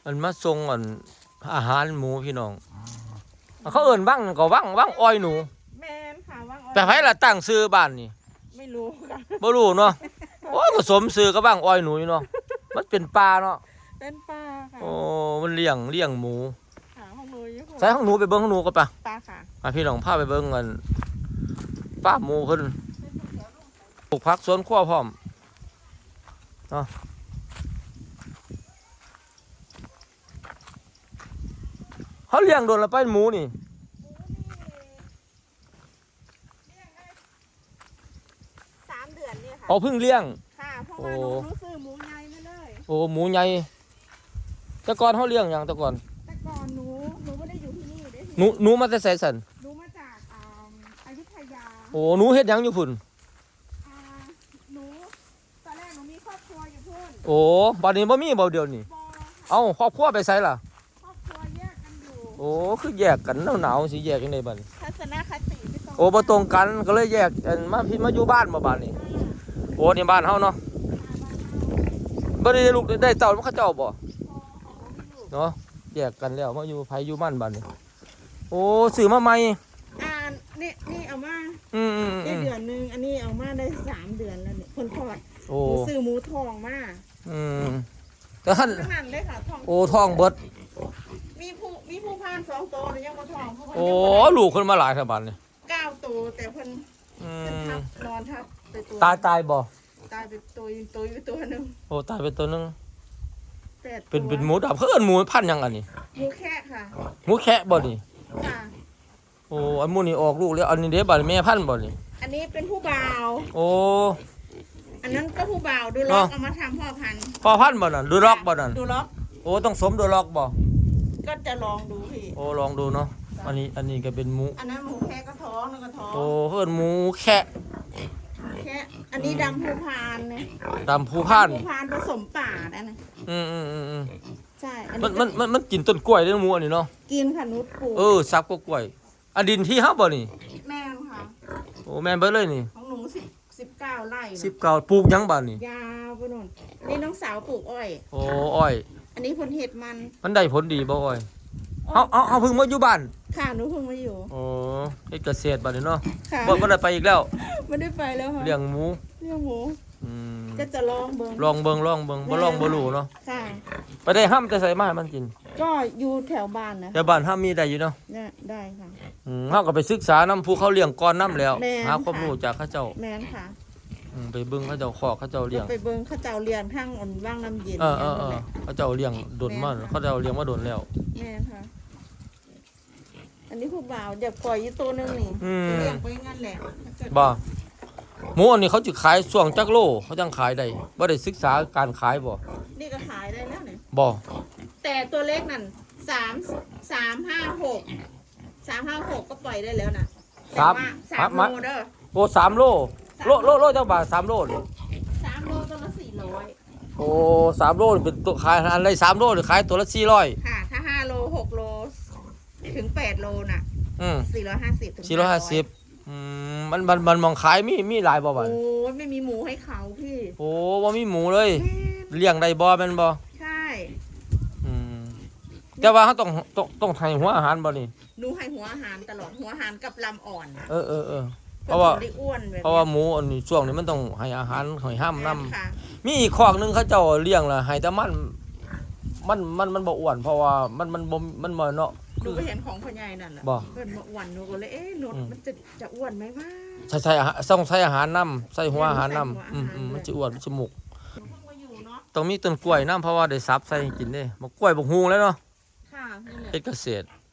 ອັນມາສົ່ງອັນອາຫານໝູພີ່ນ້ອງ ເຂົາເອີ້ນວັງຫຍັງກໍ ວັງ ວັງອ້ອຍໜູ. ແມ່ນຄ່ະ ວັງອ້ອຍ. ແຕ່ໃຜລະຕັ້ງຊື່ບ້ານນີ້? ໄມ່ຮູ້ຄ່ະ ບໍ່ຮູ້ເນາະ. ໂອ້ຍ ກໍສົມຊື່ກັບວັງອ້ອຍໜູຢູ່ເນາະ ມັນເປັນປ່າເນາະ. ເປັນປ່າຄ່ະ. ໂອ້ ມັນລ້ຽງ ລ້ຽງໝູ. ໃສ່ຂອງໜູໄປເບິ່ງຂອງໜູກ່ອນປະ. ໄປຄ່ະ. ມາພີ່ນ້ອງ ພາໄປເບິ່ງອັນຟາມໝູເພິ່ນ ປູກຜັກສວນຄົວພ້ອມເນາະ. ເຮົາລ້ຽງດົນລະໄປໝູນີ້? ສາມເດືອນນີ້ຄ່ະ. ອໍ ເພິ່ງລ້ຽງ. ຄ່ະ ເພາະວ່າ ໂອ້ ໜູ ໜູຊື້ໝູໃຫຍ່ມາເລີຍ. ໂອ້ ໝູໃຫຍ່. ແຕ່ກ່ອນເຮົາລ້ຽງຫຍັງແຕ່ກ່ອນ? ແຕ່ກ່ອນໜູ ໜູບໍ່ໄດ້ຢູ່ທີ່ນີ້ເດ້. ໜູ ໜູມາແຕ່ໃສຊັ້ນ? ໜູມາຈາກ ອ່າ ອະຍຸດທະຍາ. ໂອ້ ໜູເຮັດຫຍັງຢູ່ພຸ້ນ? ອ່າ ໜູ ຕອນແລກໜູມີຄອບຄົວຢູ່ພຸ້ນ. ໂອ້ ບາດນີ້ບໍ່ມີບໍ່ດຽວນີ້? ບໍ່ຄ່ະ. ເອົ້າ ຄອບຄົວໄປໃສລະ? ຄອບຄົວແຍກກັນຢູ່. ໂອ້ ຄືແຍກກັນ ໜາວໆ ຊິແຍກຈັ່ງໃດບາດນີ້? ທັດສະນະຄະຕິບໍ່ຕົງ ໂອ້ ບໍ່ຕົງກັນ ກໍເລີຍແຍກກັນມາພີ້ ມາຢູ່ບ້ານບໍ່ບາດນີ້? ໂອ້ ນີ້ບ້ານເຮົາເນາະ. ບໍ່ໄດ້ລູກໄດ້ເຕົ້ານຳເຂົາເຈົ້າບໍ່? ເນາະ ແຍກກັນແລ້ວ ມາຢູ່ໃຜຢູ່ມັນບາດນີ້. ໂອ້ ຊື້ມາໃໝ່. ອ່າ ນີ້ ນີ້ເອົາມາ ອືມໆໆ ໄດ້ເດືອນໜຶ່ງ ອັນນີ້ເອົາມາໄດ້ສາມເດືອນແລ້ວນີ້ ເພິ່ນຄອດ. ໂອ້ ຊື້ໝູທ້ອງມາ. ອືມ ແຕ່ຫັ້ນ ທັງນັ້ນເລີຍຄ່ະ ທ້ອງ. ໂອ້ ທ້ອງເບິດ. ມີຜູ້ ມີຜູ້ພານສອງໂຕ ແຕ່ຍັງບໍ່ທ້ອງ ເພາະວ່າ ໂອ້ ຍັງບໍ່ໄດ້ ລູກເພິ່ນມາຫຼາຍແທ້ບາດນີ້. ເກົ້າໂຕ ແຕ່ເພິ່ນ ອືມ ເພິ່ນທັບ ນອນທັບໄປໂຕ. ຕາຍ ຕາຍບໍ່? ຕາຍໄປໂຕ ໂຕຢູ່ໂຕໜຶ່ງ. ໂອ້ ຕາຍໄປໂຕໜຶ່ງ. ແປດ ເປັນ ໂຕ ເປັນໝູດຳ. ເຂົາເອີ້ນໝູພັນຫຍັງອັນນີ້? ໝູແຄະຄ່ະ. ໝູແຄະບໍ່ນີ້? ຄ່ະ. ໂອ້ ອັນໝູນີ້ອອກລູກແລ້ວ. ອັນນີ້ເດ້ ບາດແມ່ພັນບໍ່ນີ້? ອັນນີ້ເປັນຜູ້ບ່າວ. ໂອ້ ອັນນັ້ນກໍຜູ້ບ່າວ ດູລັອກ ເນາະ ເອົາມາທຳພໍ່ພັນ. ພໍ່ພັນບໍ່ນັ້ນ? ດູລັອກບໍ່ນັ້ນ? ດູລັອກ. ໂອ້ ຕ້ອງສົມດູລັອກບໍ່? ກໍຈະລອງດູພີ່. ໂອ້ ລອງດູເນາະ. ອັນນີ້ ອັນນີ້ກໍເປັນໝູ ອັນນັ້ນໝູແຄະກໍທ້ອງ ແລ້ວກໍທ້ອງ. ໂອ້ ເອີ້ນໝູແຄະ ແຄະ. ອັນນີ້ ອືມ ດຳພູພານນະ. ດຳພູພານ ດຳພູພານປະສົມປ່ານັ້ນນະ. ອືມໆໆໆ ໃຊ່. ອັນນີ້ ມັນ ມັນ ມັນ ມັນກິນຕົ້ນກ້ວຍເດ້ ໝູອັນນີ້ເນາະ. ກິນຄ່ະ ໜູປູກ. ເອີ ສັບກໍກ້ວຍ. ອັນດິນທີ່ເຮົາບໍ່ນີ້? ແມ່ນຄ່ະ. ໂອ້ ແມ່ນເບິດເລີຍນີ້. ຂອງໜູສິບ ສິບເກົ້າໄຮ່. ສິບເກົ້າ ປູກຫຍັງບາດນີ້? ຢາວໄປໂນ່ນ. ນີ້ນ້ອງສາວປູກອ້ອຍ. ໂອ້ ອ້ອຍ. ອັນນີ້ເພິ່ນເຮັດມັນ. ມັນໄດ້ຜົນດີບໍ່ອ້ອຍ? ເຮົາ ເຮົາ ເຮົາເພິ່ງມາຢູ່ບ້ານ. ຄ່ະ ໜູເພິ່ງມາຢູ່. ໂອ້ ເຮັດກະເສດບາດນີ້ເນາະ. ຄ່ະ. ບໍ່ ບໍ່ໄດ້ໄປອີກແລ້ວ. ບໍ່ໄດ້ໄປແລ້ວຄ່ະ. ລ້ຽງໝູ. ລ້ຽງໝູ. ອືມ ກໍຈະລອງເບິ່ງ ລອງເບິ່ງ ລອງເບິ່ງ. ບໍ່ລອງບໍ່ຮູ້ເນາະ. ແມ່ນ ຄ່ະ. ໄປໄດ້ຮຳແຕ່ໃສມາໃຫ້ມັນກິນ? ກໍຢູ່ແຖວບ້ານນະ. ແຖວບ້ານຮຳມີໄດ້ຢູ່ເນາະ. ໄດ້ ໄດ້ຄ່ະ. ອືມ ເຮົາກໍໄປສຶກສານຳຜູ້ເຂົາລ້ຽງກ່ອນນຳແລ້ວ. ແມ່ນ ຫາຄວາມ ຄ່ະ ຮູ້ຈາກເຂົາເຈົ້າ. ແມ່ນຄ່ະ. ອືມ ໄປເບິ່ງເຂົາເຈົ້າຄອກເຂົາເຈົ້າລ້ຽງ. ໄປເບິ່ງເຂົາເຈົ້າລ້ຽງທາງອັນວັງນ້ຳເຢັນ. ເອີ ເອີ ເອີ ເຂົາເຈົ້າລ້ຽງດົນມາ. ແມ່ນຄ່ະ. ເຂົາເຈົ້າລ້ຽງມາດົນແລ້ວ. ແມ່ນຄ່ະ. ອັນນີ້ຜູ້ບ່າວຢາກປ່ອຍຢູ່ໂຕໜຶ່ງນີ້. ອືມ ລ້ຽງໄປນັ້ນແຫຼະ. ບໍ່ ໝູອັນນີ້ເຂົາຊິຂາຍຊ່ວງຈັກໂລ ເຂົາຈັ່ງຂາຍໄດ້? ບໍ່ໄດ້ສຶກສາການຂາຍບໍ່? ນີ້ກໍຂາຍໄດ້ແລ້ວນີ້. ບໍ່ ແຕ່ຕົວເລັກນັ້ນ ສາມ ສາມຫ້າຫົກ ສາມຫ້າຫົກກໍປ່ອຍໄດ້ແລ້ວນະ. ສາມ ແຕ່ວ່າສາມ ມາ ໂລເດີ. ໂອ້ ສາມໂລ. ສາມໂລ ໂລ ໂລຈັກບາດ? ສາມໂລນີ້ ສາມໂລຕົວລະສີ່ຮ້ອຍ. ໂອ້ ສາມໂລນີ້ເປັນຕົວຂາຍ ອັນໃດສາມໂລນີ້ຂາຍຕົວລະສີ່ຮ້ອຍ. ຄ່ະ ຖ້າຫ້າໂລ ຫົກໂລ ເຖິງແປດໂລນະ. ອືມ ສີ່ຮ້ອຍຫ້າສິບ ເຖິງ ສີ່ຮ້ອຍຫ້າສິບ ຫ້າຮ້ອຍ. ອືມ ມັນ ມັນ ມັນໝ່ອງຂາຍມີ ມີຫຼາຍບໍ່ບາດ? ໂອ້ຍ ໄມ່ມີໝູໃຫ້ເຂົາພີ່. ໂອ້ ບໍ່ມີໝູເລີຍ. ແມ່ນ. ລ້ຽງໄດ້ບໍ່ ແມ່ນບໍ່? ໃຊ່. ອືມ ແຕ່ວ່າເຮົາຕ້ອງ ຕ້ອງ ຕ້ອງໃຫ້ຫົວອາຫານບໍ່ນີ້? ໜູໃຫ້ຫົວອາຫານຕະຫຼອດ ຫົວອາຫານກັບລຳອ່ອນ. ເອີ ເອີ ເອີ ເພາະວ່າ ເພິ່ນເຖິງໄດ້ອ້ວນແບບ ເພາະວ່າໝູອັນນີ້ ຊ່ວງນີ້ມັນຕ້ອງໃຫ້ອາຫານ ໃຫ້ຮຳນຳ. ແມ່ນຄ່ະ. ມີອີກຄອກໜຶ່ງເຂົາເຈົ້າລ້ຽງລະໃຫ້ແຕ່ມັນ ມັນ ມັນ ມັນບໍ່ອ້ວນ ເພາະວ່າມັນ ມັນບໍ່ ມັນບໍ່ເນາະ. ໜູໄປເຫັນຂອງພໍ່ໃຫຍ່ນັ້ນລະ. ບໍ່ ເພິ່ນມາອ້ວນ ໜູກໍເລີຍ ເອະ ໜູ ອືມ ມັນຈະ ຈະອ້ວນໄໝວະ? ໃສ່ ໃສ່ ຕ້ອງໃສ່ອາຫານນຳ ໃສ່ຫົວອາຫານນຳ. ອືມ ມັນຊິອ້ວນ ມັນຊິມຸກ. ຕ້ອງມີຕົ້ນກ້ວຍນຳ ເພາະວ່າໄດ້ສັບໃສ່ໃຫ້ກິນເດ້. ບັກກ້ວຍ ບັກຫຸ່ງແລ້ວເນາະ. ຄ່ະ ນີ້ແຫຼະ ເຮັດກະເສດ.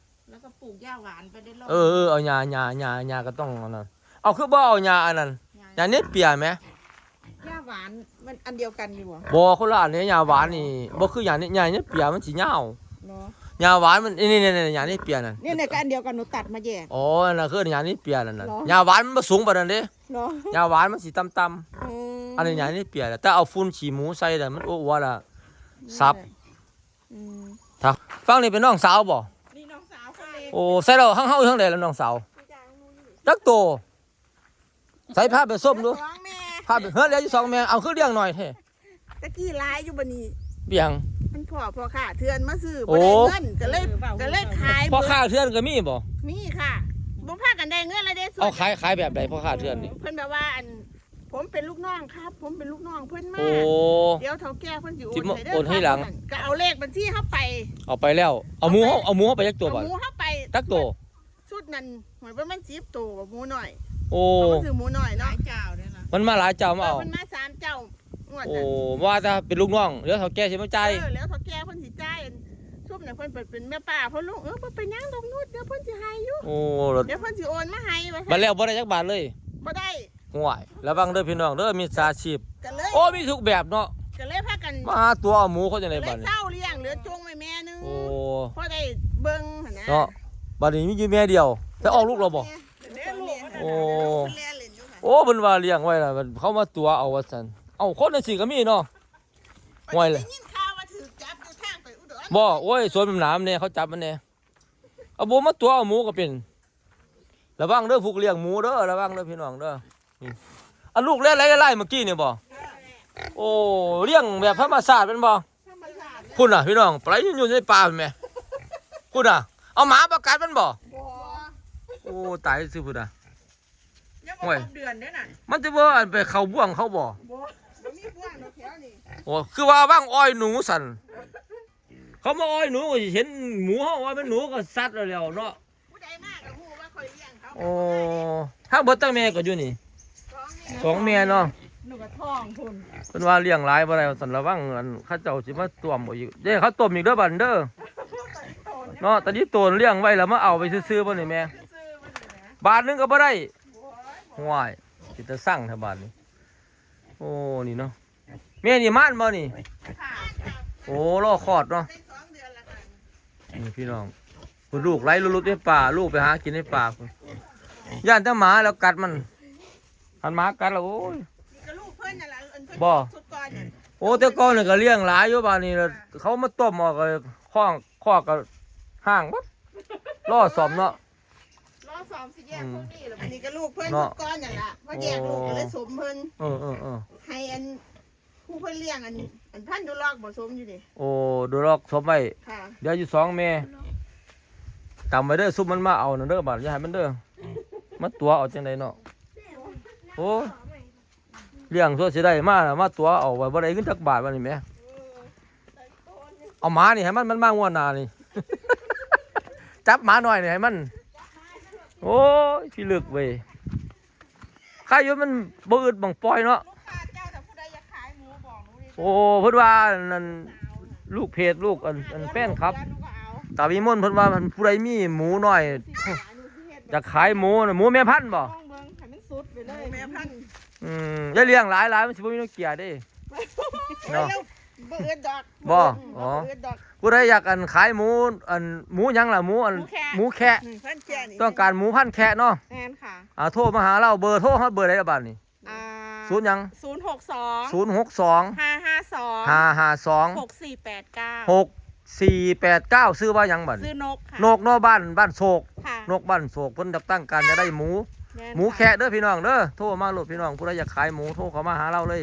ແລ້ວກໍປູກຫຍ້າຫວານໄປເລື້ອຍໆ. ເອີ ເອີ ເອົາຫຍ້າ ຫຍ້າ ຫຍ້າ ຫຍ້າກໍຕ້ອງອັນນັ້ນ. ເອົາ ຄືບໍ່ເອົາຫຍ້າອັນນັ້ນ ຫຍ້າ ຫຍ້າເນປຽແໝ? ຫຍ້າຫວານມັນອັນດຽວກັນຢູ່ບໍ່? ບໍ່ ຄົນລະອັນເດ້. ຫຍ້າຫວານນີ້ບໍ່ຄືຫຍ້າເນ ຫຍ້າເນປຽມັນຊິຍາວ. ເນາະ ຫຍ້າຫວານມັນ ນີ້ໆໆ ຫຍ້າເນປຽນັ້ນ. ນີ້ໆ ກໍອັນດຽວກັນ ໜູຕັດມາແຍກ. ອໍ ອັນນັ້ນຄືຫຍ້າເນປຽນັ້ນນະ. ຫຍ້າຫວານມັນບໍ່ສູງປານນັ້ນເດ້. ຫຍ້າຫວານມັນຊິຕ່ຳໆ. ອືມ ອັນນີ້ຫຍ້າເນປຽ ແຕ່ເອົາຝຸ່ນຂີ້ໝູໃສ່ລະມັນອົວໆລະສັບ. ອືມ ທາງ ຝັ່ງນີ້ເປັນນ້ອງສາວບໍ່? ນີ້ນ້ອງສາວຄົນເລັກ. ໂອ້ ໃສ່ແລ້ວ ທາງເຮົາຢູ່ທາງໃດລະນ້ອງສາວ? ຈັກໂຕ? ໃສ່ ພາໄປຊົມດູ ສອງແມ່ ພາໄປ. ເຮີ້ ເຫຼືອຢູ່ສອງແມ່. ເອົາ ຄືລ້ຽງໜ້ອຍແທ້? ຕະກີ້ຫຼາຍຢູ່ ບັດນີ້ ປ່ຽງ ພໍ່ ພໍ່ຄ້າເຖື່ອນມາຊື້ ໂອ້ ບໍ່ໄດ້ເງິນ ກໍເລີຍ ເອີ ເວົ້າ ກໍເລີຍຂາຍ ພໍ່ຄ້າເຖື່ອນກໍມີບໍ່? ມີຄ່ະ ບໍ່ພາກັນໄດ້ເງິນລະເດ້. ເອົາ ຂາຍ ຂາຍແບບໃດພໍ່ຄ້າເຖື່ອນນີ້? ເພິ່ນແບບວ່າ ອັນ "ผมเป็นลูกน้องครับ ผมเป็นลูกน้องเพิ่นมา โอ้ เดี๋ยวเฒ่าแก่เพิ่นสิโอนให้เด้อ สิมาโอนให้หลัง ครับ" ก็เอาเลขบัญชีเฮาไป เอาไปแล้ว เอาหมูเฮา เอาไป เอาหมูเฮาไปจักตัว เอาหมูเฮาไป จักตัว ชุดนั้น หวยประมาณสิบตัว หมูน้อย โอ้ เขามาซื้อหมูน้อยเนาะ หลายเจ้าเด้อนะ มันมาหลายเจ้ามาเอา เออ มันมาสามเจ้า งวดนั้น โอ้ ว่าแต่เป็นลูกน้อง เดี๋ยวเฒ่าแก่สิมาจ่าย เออ แล้วเฒ่าแก่เพิ่นสิจ่าย ซุมน่ะเพิ่นเป็นแม่ป้า เพิ่นลง "เออ บ่เป็นหยังดอกนุช เดี๋ยวเพิ่นสิให้อยู่ โอ้ เดี๋ยวเพิ่นสิโอนมาให้" ว่าซั่น บัดแล้วบ่ได้จักบาทเลย บ่ได้ ห้วย ระวังเด้อพี่น้องเด้อ มิจฉาชีพ ก็เลย โอ้ มีทุกแบบเนาะ ก็เลยพากัน มาหาตั๋วเอาหมูเขาจั่งใด๋ ก็เลย บัดนี้ เซาเลี้ยง เหลือจงไว้แม่หนึ่ง โอ้ พอได้เบิ่งหั่นนะ เนาะ บัดนี้มีอยู่แม่เดียว แต่ออกลูกแล้วบ่? เด้อลูก โอ้ เพิ่นแล่นเล่นอยู่หั่น โอ้ เพิ่นว่าเลี้ยงไว้ล่ะ เขามาตั๋วเอาว่าซั่น เอ้า คนจั่งซี้ก็มีเนาะ ห้วย ได้ยินข่าวว่าถูกจับอยู่ทางไปอุดร บ่ โอ้ย สวนน้ำแน่ เขาจับมันแน่ เอาบ่มาตั๋วเอาหมูก็เป็น ระวังเด้อ ผู้เลี้ยงหมูเด้อ ระวังเด้อพี่น้องเด้อ นี่ อันลูกแล่นไล่ๆ เมื่อกี้นี่บ่? โอ้ เลี้ยงแบบธรรมชาติแม่นบ่? ธรรมชาติ พุ้นน่ะพี่น้อง ไปอยู่ในป่าแม่นแหม พุ้นน่ะ เอาหมามากัดมันบ่? บ่ โอ้ ตายซื่อพุ้นน่ะ ยังบ่ ห้วย ครบเดือนเด้อน่ะ มันสิบ่อันไปเข้าบ่วงเขาบ่? บ่ บ่มีบ่วงดอกแถวนี้ โอ้ คือว่าวังอ้อยหนูสั่น เขามาอ้อยหนูก็สิเห็นหมูเฮาว่าเป็นหนูก็สัตว์แล้วแหล้วเนาะ ผู้ใดมาก็ฮู้ว่าข้อยเลี้ยงเขา โอ้ ทั้งเบิดทั้งแม่ก็อยู่นี่ สองแม่ สองแม่เนาะ หนูก็ท้องพุ้น เพิ่นว่าเลี้ยงหลายบ่ได้ว่าซั่น ระวังอันเขาเจ้าสิมาต้วมเอาอีก เด้ เขาต้มอีกเด้อบัดเด้อ เนาะ ตอนนี้โตนเลี้ยงไว้แล้วมาเอาไปซื่อๆ บ่นี่แม่ ซื่อๆ มันนี่นะ บาทหนึ่งก็บ่ได้ โอ้ย ห้วย เป็นตาสั่งแท้บาดนี้ โอ้ นี่เนาะ แม่นี่ม่านบ่นี่ ค่ะ โอ้ รอคลอดเนาะ ได้สองเดือนแล้วค่ะ นี่พี่น้อง พุ้นลูกไหลลุดๆ ในป่า ลูกไปหากินในป่าพุ้น ย่านแต่หมาแล้วกัดมัน คันหมากัดแล้ว โอ้ย นี่ก็ลูกเพิ่นนั่นล่ะ อันเพิ่น บ่ ชุดก่อนน่ะ โอ้ แต่ก่อนนี่ก็เลี้ยงหลายอยู่ บาดนี้เขามาต้มออกก็คอก คอกก็ฮ้างเบิด รอซ่อมเนาะ รอซ่อมสิแยก อืม พวกนี้แล้ว อันนี้ก็ลูกเพิ่น เนาะ ชุดก่อนนั่นล่ะ พอแยกลูกก็เลยสมเพิ่น เออ เออ เออ ให้อัน ผู้เพิ่นเลี้ยงอัน อันพันธุ์ดูลอกบ่สมอยู่นี่ โอ้ ดูลอกสมไว้ ค่ะ เดี๋ยวอยู่สองแม่ จำไว้เด้อ ซุมมันมาเอานั่นเด้อ บาดอย่าให้มันเด้อ มาตั๋วเอาจั่งใด๋เนาะ โอ้ เลี้ยงซั่วสิได้มาล่ะ มาตั๋วเอาไว้บ่ได้เงินจักบาทบาดนี้แหม เอาหมานี่ให้มัน มันมางวดหน้านี่ จับหมาน้อยนี่ให้มัน โอ้ย พิลึกเว้ย ใครอยู่มันบ่อึดหม่องปล่อยเนาะ ลูกค้าเจ้าถ้าผู้ใดอยากขายหมูบอกหนูนี่ โอ้ เพิ่นว่านั่น ลูกเพจ ลูกอัน อันแฟนคลับ หนูก็เอา ตาวิมลเพิ่นว่าผู้ใดมีหมูน้อย อยากขายหมูน่ะ หมูแม่พันธุ์บ่? ลองเบิ่งให้มันสุดไปเลย หมูแม่พันธุ์ อืม อย่าเลี้ยงหลายๆ มันสิบ่มีน้ำเกลือเด้ เนาะ บ่อึดดอก บ่ บ่ อ๋อ บ่อึดดอก ผู้ใดอยากอันขายหมู อันหมูหยังล่ะ หมูอัน หมูแคะ หมูแคะ หนึ่งพันแคะนี่ ต้องการหมูพันธุ์แคะเนาะ แม่นค่ะ อ่า โทรมาหาเรา เบอร์โทรเฮาเบอร์ใดล่ะบาดนี้ อ่า ศูนย์หยัง ศูนย์หกสอง ศูนย์หกสอง ห้าห้าสอง ห้าห้าสอง หกสี่แปดเก้า หกสี่แปดเก้า ชื่อว่าหยังบัดนี้ ชื่อนกค่ะ นกเนาะ บ้าน บ้านโศก ค่ะ นกบ้านโศก เพิ่นต้องการจะได้หมู แม่นค่ะ หมูแคะเด้อพี่น้องเด้อ โทรมาโลดพี่น้อง ผู้ใดอยากขายหมู โทรเข้ามาหาเราเลย